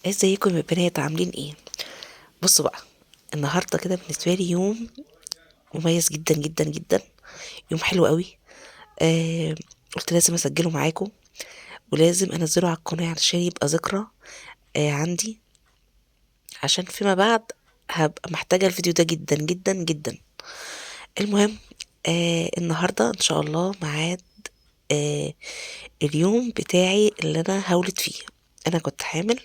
ازيكم يا بنات؟ عاملين ايه؟ بصوا بقى، النهارده كده بالنسبة لي يوم مميز جدا جدا جدا، يوم حلو قوي. آه قلت لازم اسجله معاكم ولازم انزله على القناة علشان يبقى ذكرى عندي، عشان فيما بعد هبقى محتاجه الفيديو ده جدا جدا جدا. المهم النهارده ان شاء الله ميعاد اليوم بتاعي اللي انا هولد فيه. انا كنت حامل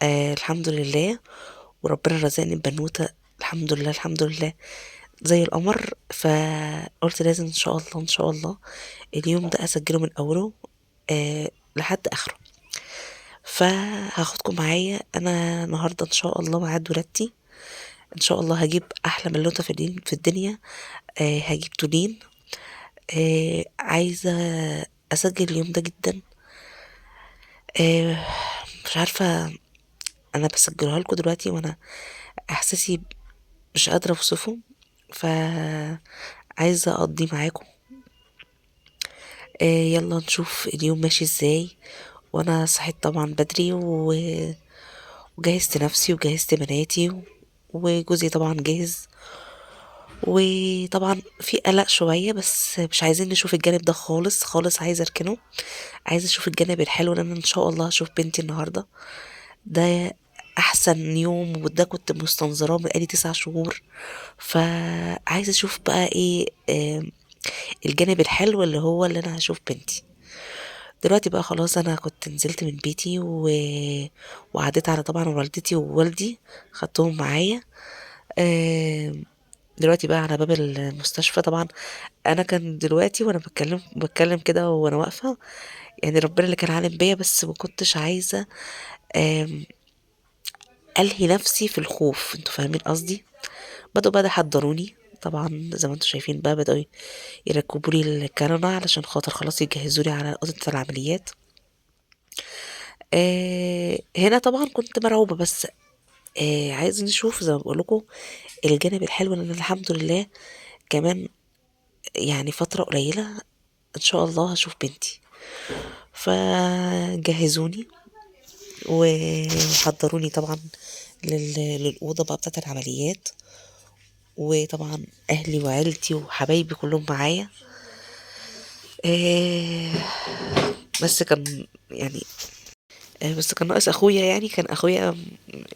الحمد لله، وربنا رزقني ببنوته الحمد لله الحمد لله زي القمر. فقلت لازم ان شاء الله ان شاء الله اليوم ده اسجله من اوله لحد اخره. فهاخدكم معايا انا النهارده ان شاء الله ميعاد ولادتي، ان شاء الله هجيب احلى بنوته في الدنيا. هجيب تولين. عايزه اسجل اليوم ده جدا. مش عارفه انا بسجلها لكم دلوقتي وانا احساسي مش قادرة اوصفه، فعايزه اقضيه معاكم. يلا نشوف اليوم ماشي ازاي. وانا صحيت طبعا بدري وجهزت نفسي وجهزت بناتي وجوزي طبعا جاهز، وطبعا في قلق شوية بس مش عايزين نشوف الجانب ده خالص خالص، عايزه اركنه، عايزه اشوف الجانب الحلو لان ان شاء الله هشوف بنتي النهارده. ده احسن يوم وده كنت مستنظراه بقالي 9 شهور، فعايزه اشوف بقى ايه الجانب الحلو اللي هو اللي انا هشوف بنتي. دلوقتي بقى خلاص انا كنت نزلت من بيتي وعديت على طبعا والدتي ووالدي، خدتهم معايا. دلوقتي بقى على باب المستشفى. طبعا انا كان دلوقتي وانا بتكلم كده وانا واقفة، ربنا اللي كان عالم بيا، بس ما كنتش عايزه الهي نفسي في الخوف، انتوا فاهمين قصدي. بدأوا بقى يحضروني طبعا زي ما انتوا شايفين بقى، بدأوا يركبوا لي الكانولا علشان خاطر خلاص يجهزوا لي على اوضة العمليات. هنا طبعا كنت مرعوبه، بس عايزين نشوف زي ما بقول لكم الجانب الحلو، ان الحمد لله كمان فترة قليله ان شاء الله هشوف بنتي. فجهزوني وحضروني طبعا للأوضة بقى بتاعت العمليات، وطبعا أهلي وعيلتي وحبايبي كلهم معايا. بس كان يعني، بس كان ناقص أخويا، كان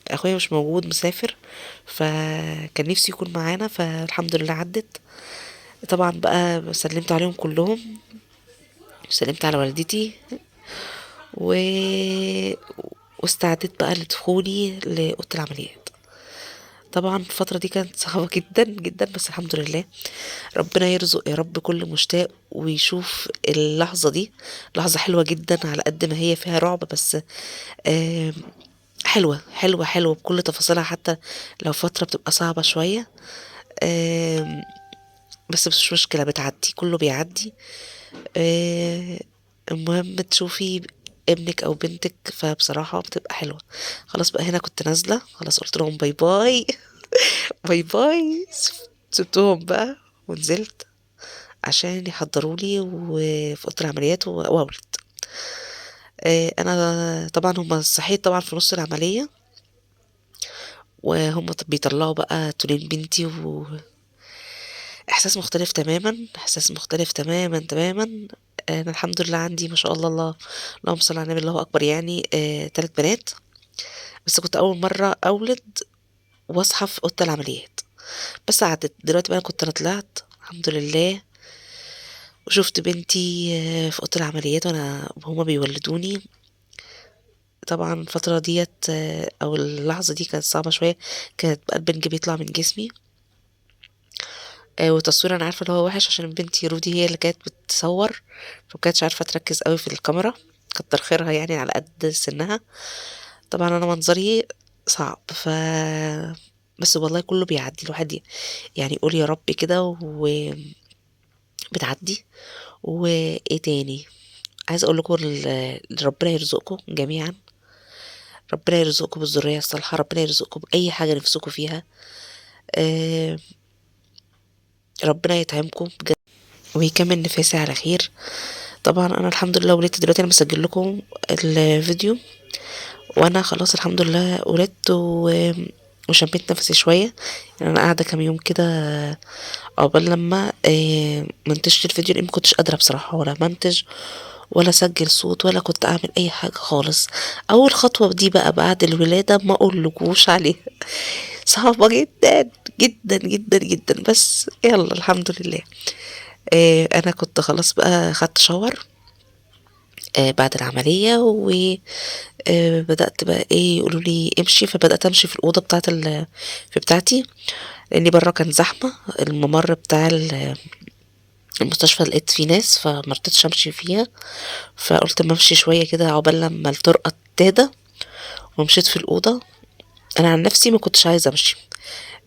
أخويا مش موجود، مسافر، فكان نفسي يكون معانا، فالحمد لله عدت. طبعا بقى سلمت عليهم كلهم، سلمت على والدتي واستعدت بقى لدخولي لأوضة العمليات. طبعا الفترة دي كانت صعبة جدا جدا، بس الحمد لله ربنا يرزق يا رب كل مشتاق ويشوف اللحظة دي. لحظة حلوة جدا على قد ما هي فيها رعب، بس حلوة حلوة حلوة بكل تفاصيلها، حتى لو فترة بتبقى صعبة شوية، بس مش مشكلة، بتعدي، كله بيعدي. المهم تشوفي ابنك او بنتك، فبصراحة بتبقى حلوة. خلاص بقى هنا كنت نازلة خلاص، قلت لهم باي باي باي باي، سبتهم بقى ونزلت عشان يحضروا لي وفي اوضة العمليات واولد. انا طبعا هم صحيت طبعا في نص العملية وهم بيطلعوا بقى تولين بنتي، و احساس مختلف تماما، احساس مختلف تماما تماما. انا الحمد لله عندي ما شاء الله، اللهم صل على النبي، الله اكبر، 3 بنات، بس كنت اول مرة اولد واصحى في اوضة العمليات، بس عدت. دلوقتي بقى كنت انا طلعت الحمد لله وشفت بنتي في اوضة العمليات وهما بيولدوني. طبعا الفترة ديت، او اللحظة دي كانت صعبة شوية، كانت بقى البنج بيطلع من جسمي، والتصوير انا عارفه ان هو وحش عشان بنتي رودي هي اللي كانت بتصور، فما كانتش عارفه تركز قوي في الكاميرا، كتر خيرها على قد سنها. طبعا انا منظري صعب، بس والله كله بيعدي، الواحد يقول يا رب كده وبتعدي. وايه تاني عايزه اقول لكم، ربنا يرزقكم جميعا، ربنا يرزقكم بالذريه الصالحة، ربنا يرزقكم باي حاجة نفسكم فيها، ربنا يطعمكم بجد ويكمل نفاسي على خير. طبعا انا الحمد لله ولدت دلوقتي، انا بسجل لكم الفيديو وانا خلاص الحمد لله ولدت وشميت نفسي شوية. يعني انا قاعدة كام يوم كده عقبال لما منتجت الفيديو، لان ما كنتش قادرة بصراحة ولا منتج ولا اسجل صوت ولا كنت اعمل اي حاجة خالص. اول خطوة دي بقى بعد الولادة ما اقولكوش عليها، صعبة جدا جدا جدا جدا، بس يلا الحمد لله. انا كنت خلاص بقى خدت شاور بعد العملية، و بدأت بقى يقولوا لي امشي، فبدأت امشي في الأوضة بتاعت في بتاعتي، لأن بره كان زحمة الممر بتاع المستشفى، لقيت فيه ناس فما رضيتش امشي فيها، فقلت ما امشي شوية كده عقبال لما الطرقة تهدى، ومشيت في الأوضة. انا عن نفسي ما كنتش عايزة امشي،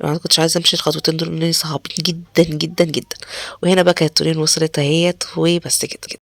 ما كنتش عايزة امشي الخطوتين دول لأن صعبين جدا جدا جدا. وهنا بقى كانت تولين وصلت اهيت، وبس كده.